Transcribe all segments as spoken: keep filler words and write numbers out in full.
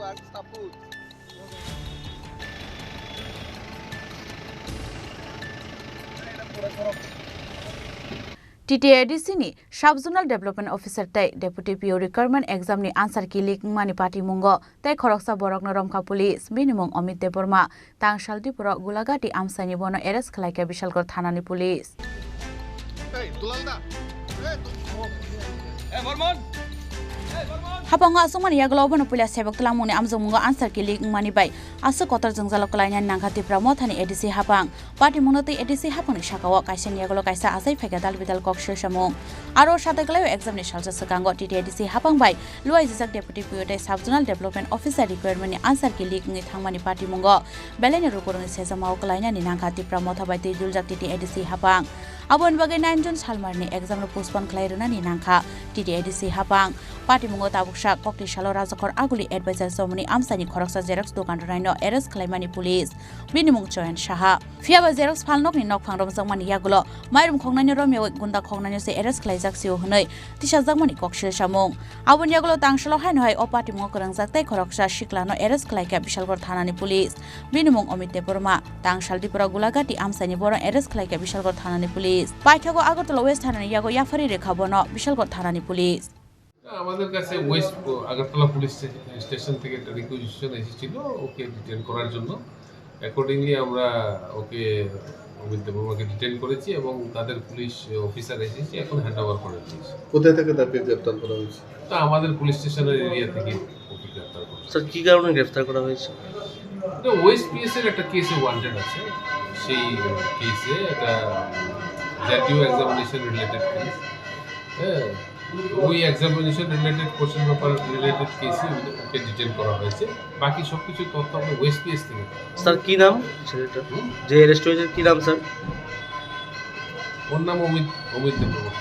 T T A D C ni Sub Zonal Development Officer tei Deputy P O requirement exam ni answer key leak wngmani patimungo tei khoroksa borokno romkha police, bini mung Amit Debbarma, tang sal Tripura Gulagati amsaini bono arrest khlaikha Bishalgarh thanani police. Hapango aswkmani yagulo obono puila sebok twlangmungni amjokmungo answer key leak wngmani bai aswk kotor jwngjalo kwlainani nangkha Tipra Mothani A D C hapang. Patimungno tei A D C hapangni sakao kaisani yagulo kaisa achai phaikha dal bidal kok swsamung. Aro satai kwlaio exam ni salsa swkango T T A D C hapang bai luaijijak Deputy P O tei Sub Zonal Development Officer requirement ni answer key leak wngwi thangmani patimungo belaino rukurungni sejamao kwlainani nangkha Tipra Motha bai twi duljak T T A D C hapang. Aboni bagwi nine June salmarni exam no postpone khlai rwnani nangkha T T A D C hapang. Patimungo tabuksa kokti salo Rajakhor Aguli advisor chomoni amsaini khoroksa xerox dokan rwnaino arrest khlaimani police. Bini mung Choyan Saha. Phiyaba xerox phalnokni nokphang romjakmani yagulo mairum khoknaino romyawi gunda khoknaino se arrest khlaijak sio hwnwi tisajakmani kok swsamung. Aboni yagulo tangsalo haino hai o patimungo kwrwngjak tei khoroksa siklano arrest khlaikha Bishalgarh thanani police. Bini mung Amit Debbarma, tangsal Tripura Gulagati amsaini bono arrest khlaikha Bishalgarh thanani police. Paithago Agartala West thanani yago yaphari rwkha bono Bishalgarh thanani police. আমাদের কাছে ওয়েস্ট Agartala police stay-, station থেকে একটা রিকুইজিশন এসেছিল ওকে ডিটেন করার জন্য। অ্যাকর্ডিংলি আমরা ওকে, অমিত দেববর্মাকে ডিটেন করেছি এবং তাদের পুলিশ অফিসার এসেছে, এখন হ্যান্ড ওভার করে দিয়েছে। কোথায় থেকে তাকে গ্রেপ্তার করা হয়েছে? তা আমাদের পুলিশ স্টেশনের এরিয়া থেকে ওকে গ্রেপ্তার করা হয়েছে। স্যার, কী কারণে গ্রেপ্তার করা হয়েছে? এটা ওয়েস্ট পিএস এর একটা কেসে ওয়ান্টেড আছে, সেই কেসে একটা জাতীয় এক্সামিনেশন রিলেটেড কেস। হ্যাঁ, ওই examination related question paper related কেসে ওকে ডিটেন করা হয়েছে। বাকি সব কিছু তথ্য আমরা ওয়েস্ট পিএস থেকে পাই। স্যার, কি নাম ছেলেটার? হুম? যে অ্যারেস্ট হয়েছে, কি নাম স্যার? ওর নাম অমিত, অমিত Debbarma.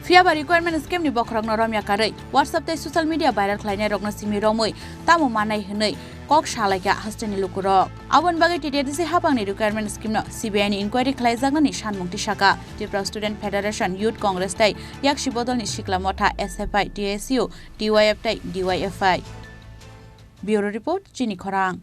Phiyaba requirement scheme ni bokhorokno romya karwi WhatsApp tei social media viral khlainai rokno simi romwi tamo manai hwnwi kok salaikha hasteni lukurok. Aboni bagwi T T A D C hapangni requirement scheme no C B I ni inquiry khlaijaknani sanmung tisaka Tripura Student Federation, Youth Congress tei Yaksi Bodolni Sikla Motha, S F I, T S U, T Y F tei D Y F I. Bureau Report, Chini Khorang.